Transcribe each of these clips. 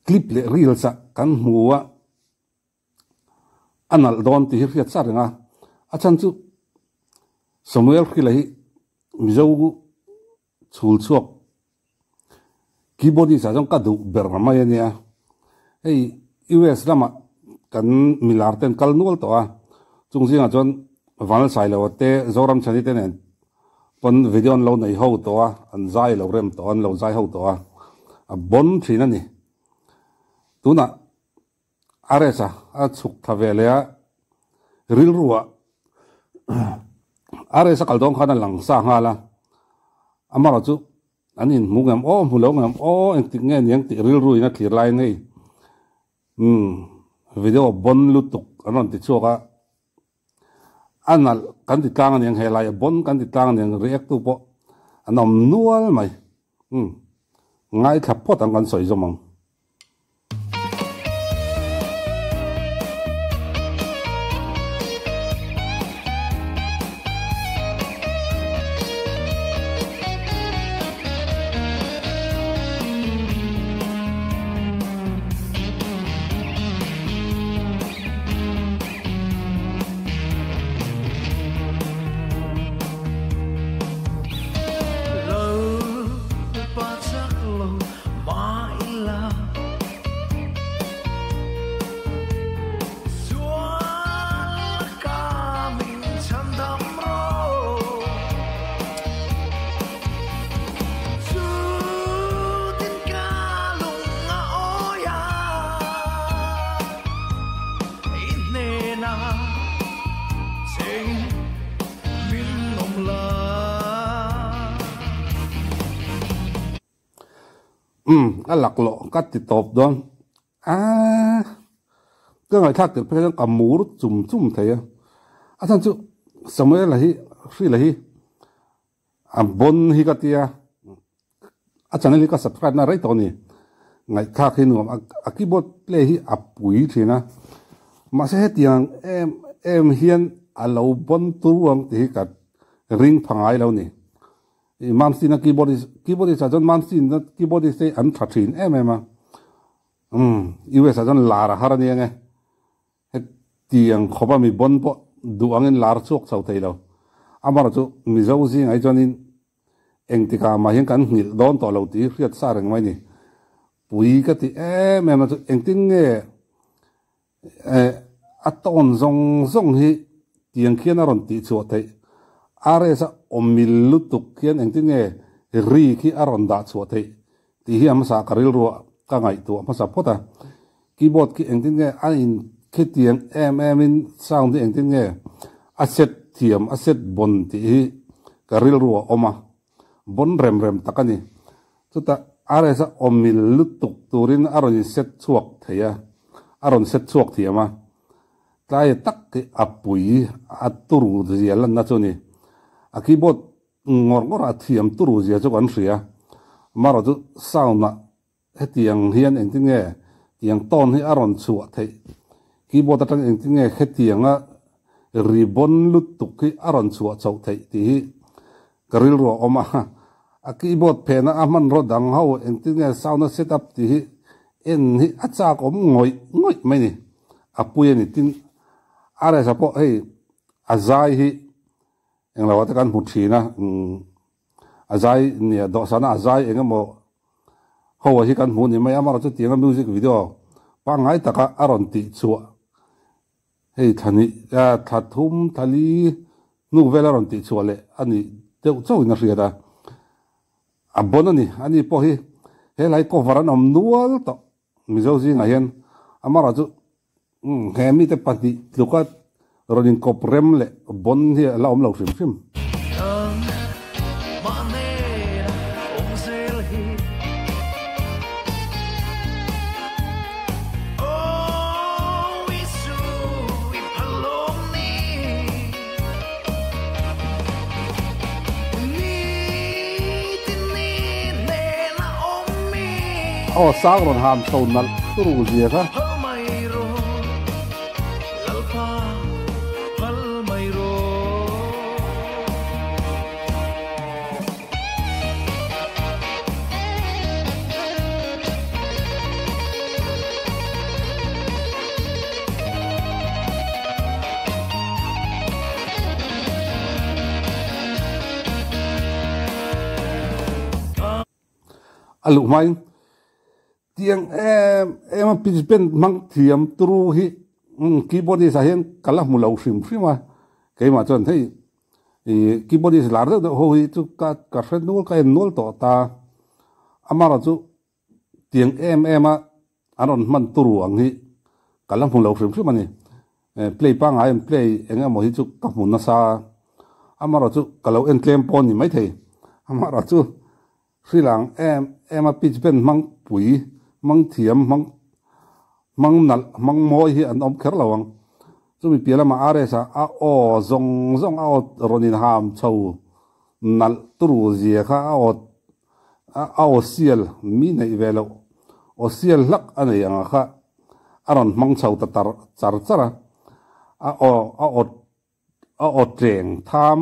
Clip leh reels ah kan hmu a, a nalh dawn tih hi hriat sa reng a, a chhan chu Samuel Hrila hi Mizo chhul chhuak keyboardist ah chuan ka duh ber mai a nia. Hei US lamah kan milar ten kal nual tawh a, chung zingah chuan Vanlalsailoa te Zoramchhani te nen pawn video an lo nei ho tawh a, an zai lo rem tawh a, an lo zai ho tawh a, a bon thin a ni. Tunah RS-a a chhuk thla ve leh a, rilruah RS-a kal dawn khan a lang sa nghal a, amaherawh chu an inhmu ngem aw, hmu lo ngem aw, engtik nge niang tih rilruin a thlir laiin hei umm video bon lutuk an rawn ti chhuak a, a nalh kan ti tlang aniang helai a bon kan ti tlang aniang react tu pawh an awm nual mai umm ngaithla phawt ang kan sawi zawm ang. Umm a laklawh ka ti tawp dawn aaa ka ngaihthlak tirh phei chuan ka mur chum chum thei a, a chhan chu Samuela hi Hrila hi A bon hi ka tia, a channel hi ka subscribe na rei tawh a ni. Ngaihthlak hi nuam, a keyboard play hi a pui thin a, mahse hetiang em em hian a lo bon tur ang tih hi ka ring pha ngai lo ni. Mamsina keyboardist, keyboardist ah chuan Mamsina keyboardist te hi an tha thin em em a, umm US ah chuan lar a har a nia nge. Hetiang khawpa mi bon pawh duh angin lar chhuak chho thei lo. Amaherawh chu Mizo zingah hi chuanin engtikah mah hian kan nghilh dawn tawh lo tih hi hriat sa reng mai a ni. Pui ka ti em em a chu engtin nge a tawn zawng zawng hi tiang khian a rawn tih chhuah theih. RS a awmil lutuk khian engtin nge ri khi a rawn dah chhuah theih Tih hi a hmasa ka rilruah ka ngaihtuah hmasa phawt a, keyboard khi engtin nge a in khitiang em em in sound hi engtin nge a set thiam a set bon tih hi ka rilruah a awm a, bon rem rem tak a ni. Chutah RS a awmil lutuk turin a rawn in set chhuak thei a, a rawn set chhuak thiam a, tlai tak hi a pui a turu zia lanna chu a ni. A keyboard Ngawr ngawr a thiam turu zia chu kan hria. Amaherawh chu sound ah hetiang hian engtin nge tiang tone hi a rawn chhuah theih? Keyboard atang engtin nge hetianga ri bon lutuk hi a rawn chhuah chhoh theih tih hi ka rilru a awm a. A keyboard phehna a hmanraw dang ho engtin nge sound a set up tih hi en hi a chak awm ngawih ngawih mai ni. A pui a ni. Tin, RS-a pawh hei a zai hi Englo ah te kan hmu thin a, a zai nia dawhsana a zai eng emaw ho ah hi kan hmu ni mai a, amaherawhchu tianga music video pangngai taka a rawn tih chhuah hei thla hnih thla thum thla li hnu vel a rawn tih chhuah leh a nih deuh chauhin a hriat a, a bon a ni, ani pawh hi helai cover an awm nual tawh. Mizo zingah hian amaherawhchu he mite pahnih tluka rawn inkawp rem leh bon hi a la awm lo hrim hrim. Aw sang rawn ham chho nalh turu zia kha. A luh hmain tiang em em a pitch bend hmang thiam turu hi keyboardist ah hian ka la hmu lo hrim hrim a, keimah chuan hei ih keyboardist lar deuh deuh ho hi chu ka ka hre nual ka en nual tawh ta, amaherawh chu tiang em em a an rawn hman turu ang hi ka la hmu lo hrim hrim a ni. Play pangngai an play eng emaw hi chu ka hmu nasa a, amaherawh chu ka lo en tlem pawh a ni maithei, amaherawh chu hrilang em em a pitch bend hmang pui, hmang thiam, hmang hmang nalh, hmang mawi hi an awm kher lo ang. Chumi piah lamah RS ah a aw zawng zawng a aw rawn inham chho nalh turu zia kha a aw A aw sial mi neih ve loh aw sial hlak a nei anga kha a rawn hmang chho ta tar char char a, a aw a aw a aw tleng tham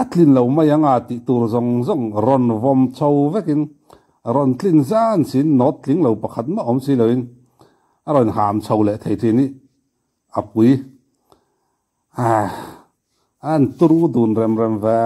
a tlin lo mai anga tih tur zawng zawng rawn vawm chho vekin rawn tlin zan siin nawt tling lo pakhat mah awm si loin a rawn ham chho leh thei thin hi a pui. Ah, an turu dun rem rem ve.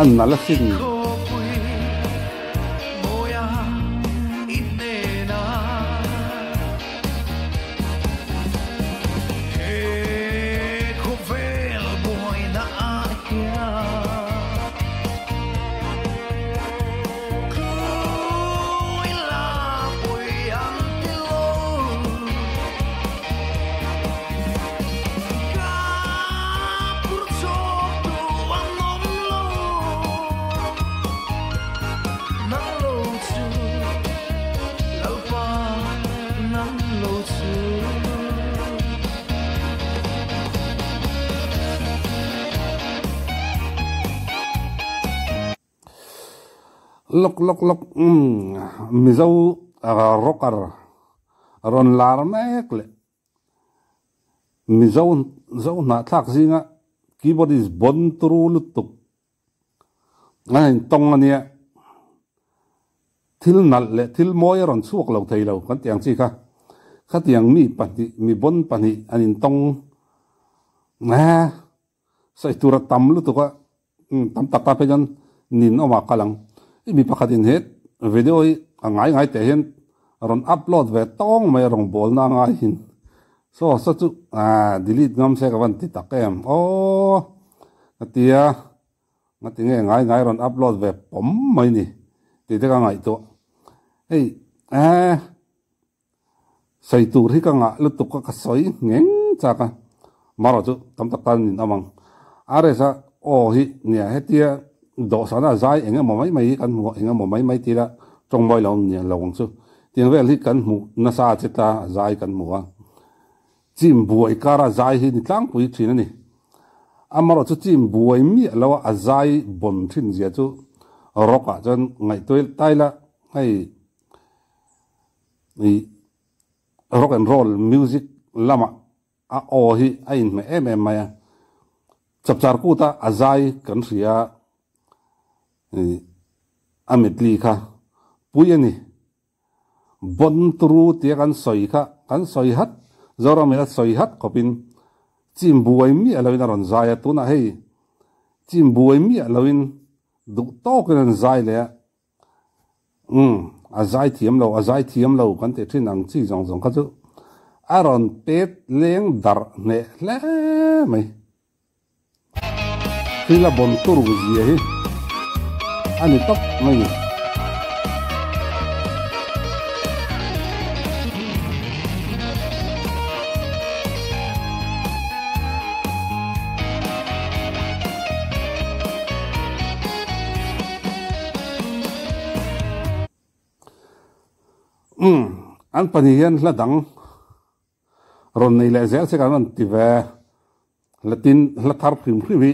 An nalh asin. Lawk lawk lawk umm Mizo rocker rawn lar mek leh Mizo zo hnahthlak zinga keyboardist bon turu lutuk a intawng a nia. Thil nalh leh thil mawi a rawn chhuak lo thei lo kan tih ang chi kha. Khatiang mi pahnih, mi bon pahnih an intawng a, sawi tur a tam lutuk a, tam tak ta phei chuan nin awmah kal ang. I mi pakhatin he video hi a ngai ngai teh hian rawn upload ve tawng mai a rawngbawlna a ngaihin. Saw saw chu delete ngam se ka van ti tak em aw ka ti a, ngati nge ngai ngai rawn upload ve pawm mai ni tih te ka ngaihtuah. Hei eh sawi tur hi ka ngah lutuk a ka sawi ngheng chak a, marawh chu tam tak tan nin awm ang. RS a aw hi nia hetia dawhsana zai eng emaw mai mai hi kan hmu a, eng emaw mai mai tila tawngmawi lo nia lo ang chu. Tiang vel hi kan hmuh nasa che ta zai kan hmu a, chim buai kara zai hi ni tlangpui thin a ni. Amaherawh chu chim buai miah lo a, a zai bawn thin zia chu rock ah chuan ngaihtuah tai la hei ih rock and roll music lamah a aw hi a inhmeh em em mai a, chapchar kuta a zai kan hria ih a medley kha pui a ni. Bon turu tia kan sawi kha kan sawi hat, Zoram in a sawi hat khawpin chim buai miah loin a rawn zai a, tunah hei chim buai miah loin duh tawkin an zai leh a. Umm, a zai thiam lo, a zai thiam lo kan tih thin ang chi zawng zawng kha chu a rawn pet leng darh hneh hle mai. Thil a bawn tur zia hi a ni tawp mai ni. Umm, an pahnih hian hla dang rawn nei leh zel se kan rawn ti ve. Latin hla thar hrim hrim hi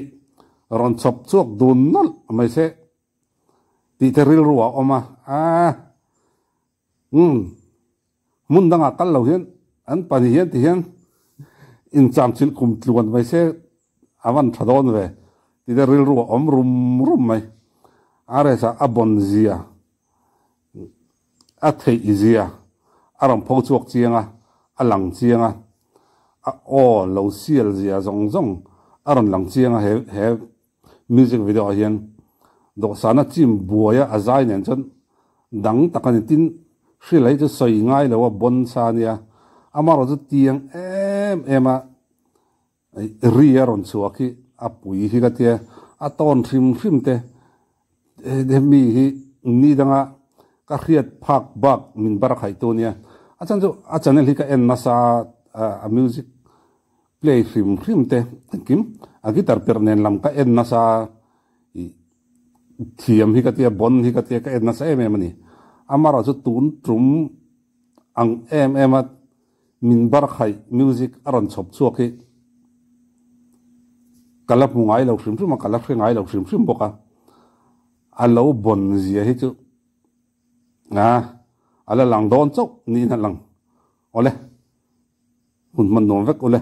rawn chhawp chhuak dun nawlh mai se tih te rilru a awm a. Aaa, umm, hmun dangah kal lo hian an pahnih hian ti hian. Incham chilh kum tluan mai se a van tha dawn ve ti te rilru a awm rum rum mai. RS-a a bon zia, a theih zia a rawn pho chhuak chiang a, a lang chiang a, a aw lo sial zia zawng zawng a rawn lang chiang a he he music video ah hian dawhsana chim buaia a zai nen chuan dang tak a ni. Tin, hrilh hi chu sawi ngai lo a bon sa a nia, amaherawh chu tiang em em a ri a rawn chhuak hi a pui hi ka tia, a tawn hrim hrim te hemi hi ni danga ka hriat phak bak min bar khaih tu a nia. A chhan chu a channel hi ka en nasa a music Play hrim hrim te engkim a guitar perh nen lam ka en nasa ih thiam hi ka tia bon hi ka tia ka en nasa em em a ni. Amaherawh chu tun tum ang em em a min bar khaih music a rawn chhawp chhuak hi ka la hmu ngai lo hrim hrim a, ka la hre ngai lo hrim hrim bawk a, a lo bon zia hi chu a la lang dawn chauh niin a lang. Awle, hun hman nuam vek ule.